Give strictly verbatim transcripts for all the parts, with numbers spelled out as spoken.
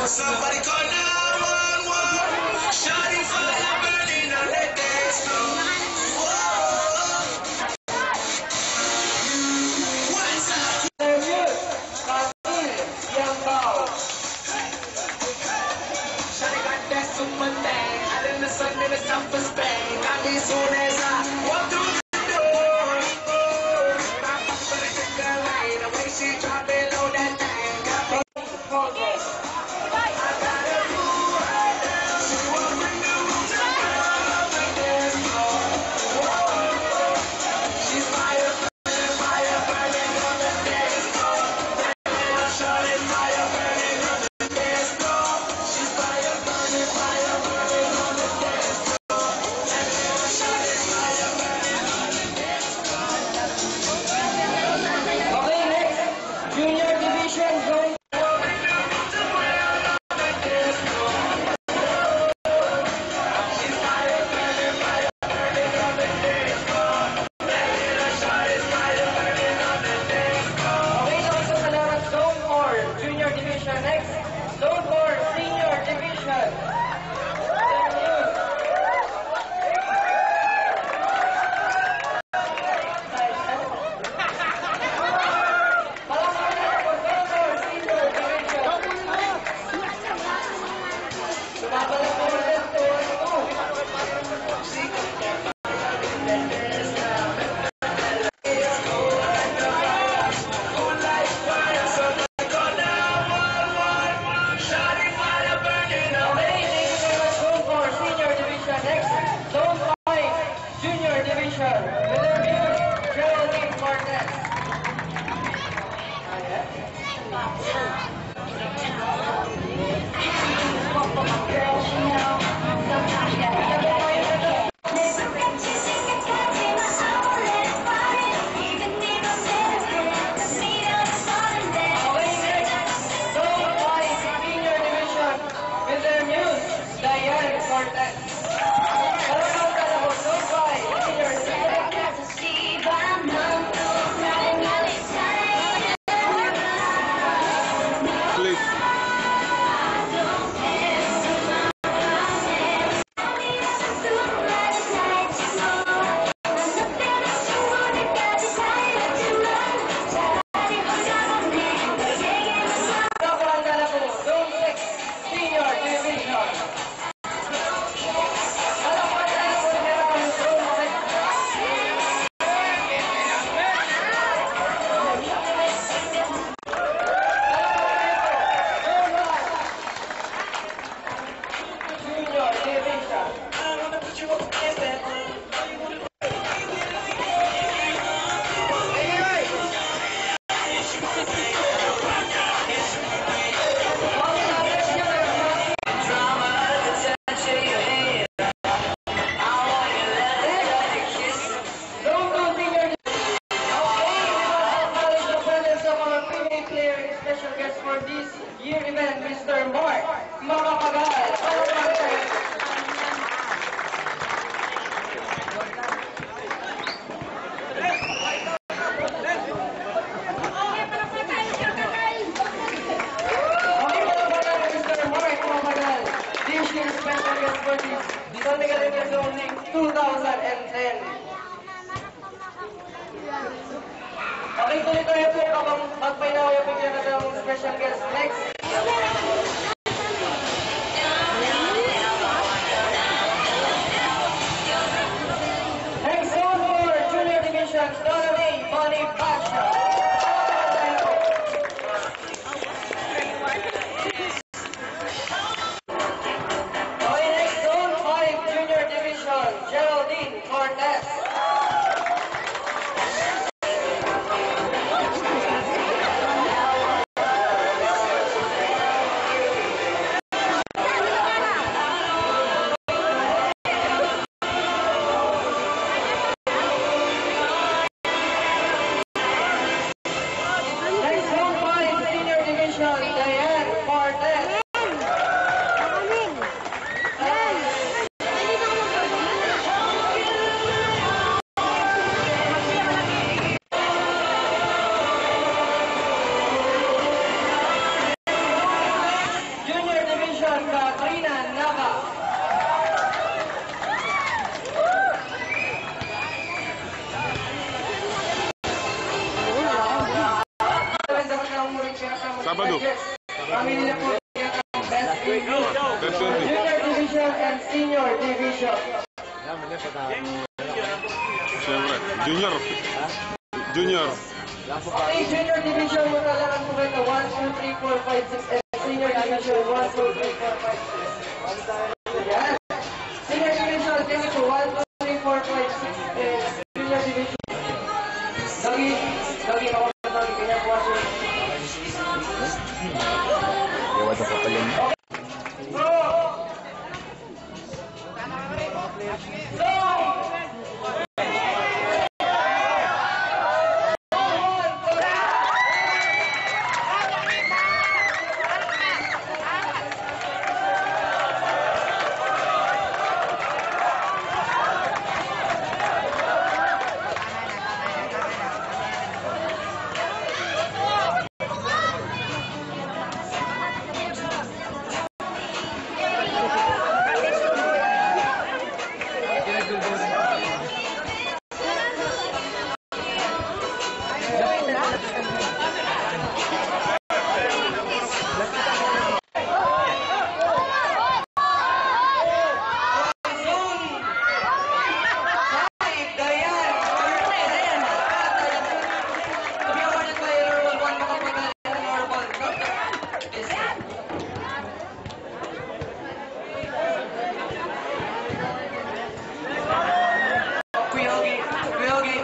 Somebody call nine one one. Shawty fire burning on the dance floor. Whoa. What's up? Shawty got that super thing. Out in the sun, in the south of Spain. Got me soon as I walk through the door. My fucking brother took her right away. She drop it low, that thing. Got me Okay, next. Junior Division, zone. Okay, tapos na sa lahat. Zone four, Junior Division. Next, Zone four, Senior Division. Zone four, Senior Division. Next, Zone five, Junior Division. With their muse, Geraldine Cortez. Zone five, Senior Division, with their muse, Diane Cortez. Zone five, Senior Division. Please. Zone two, Senior Division. Okay, we must acknowledge the presence of our premier player and special guest for this year event, Mister Mark Macapagal. Okay, palakpakan, Mister Mark Macapagal, this year's special guest for this San Miguel Region Zone League two thousand and ten. Okay, tuloy tayo po habang magpainawa yung bigyan natin ng special guest. Next. Next, Zone four, Junior Division, Donna May Bonifacio. Okay, next, Zone five, Junior Division, Geraldine Cortez. Junior Division and Senior Division. Siyempre, Junior. Junior. Okay, Junior Division, magkalakan po kayo na one, two, three, four, five, six, and Senior Division, one, two, three, four, five, six. Yan. Senior Division, dito po, one, two, three, four, five, six, and Junior Division. Dagi, dagi, ako na dagi, kanya po ako. Ewan sa kapal yun. Kuya Ogie, Kuya Ogie.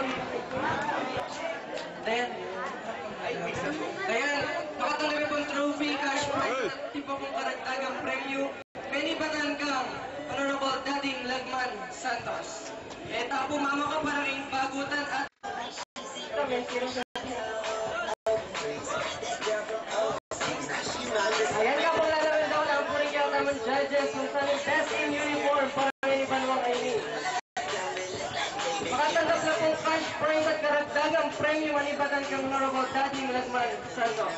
Ayan. Ayan, makatanggap pong trophy, cash prize, at iba pong karagdagang premyo. Menibatan kang Honorable Daddy Lagman Santos. E ta pu mamakaparang bagutan at Ayan nga pong lalaman daw na ang puri kaya tamang judges kung saan ang best in uniform para kay banwa kaini. Makatanggap na pong cash prize at karagdagang premyo menibatan kang Honorable Daddy Lagman Santos.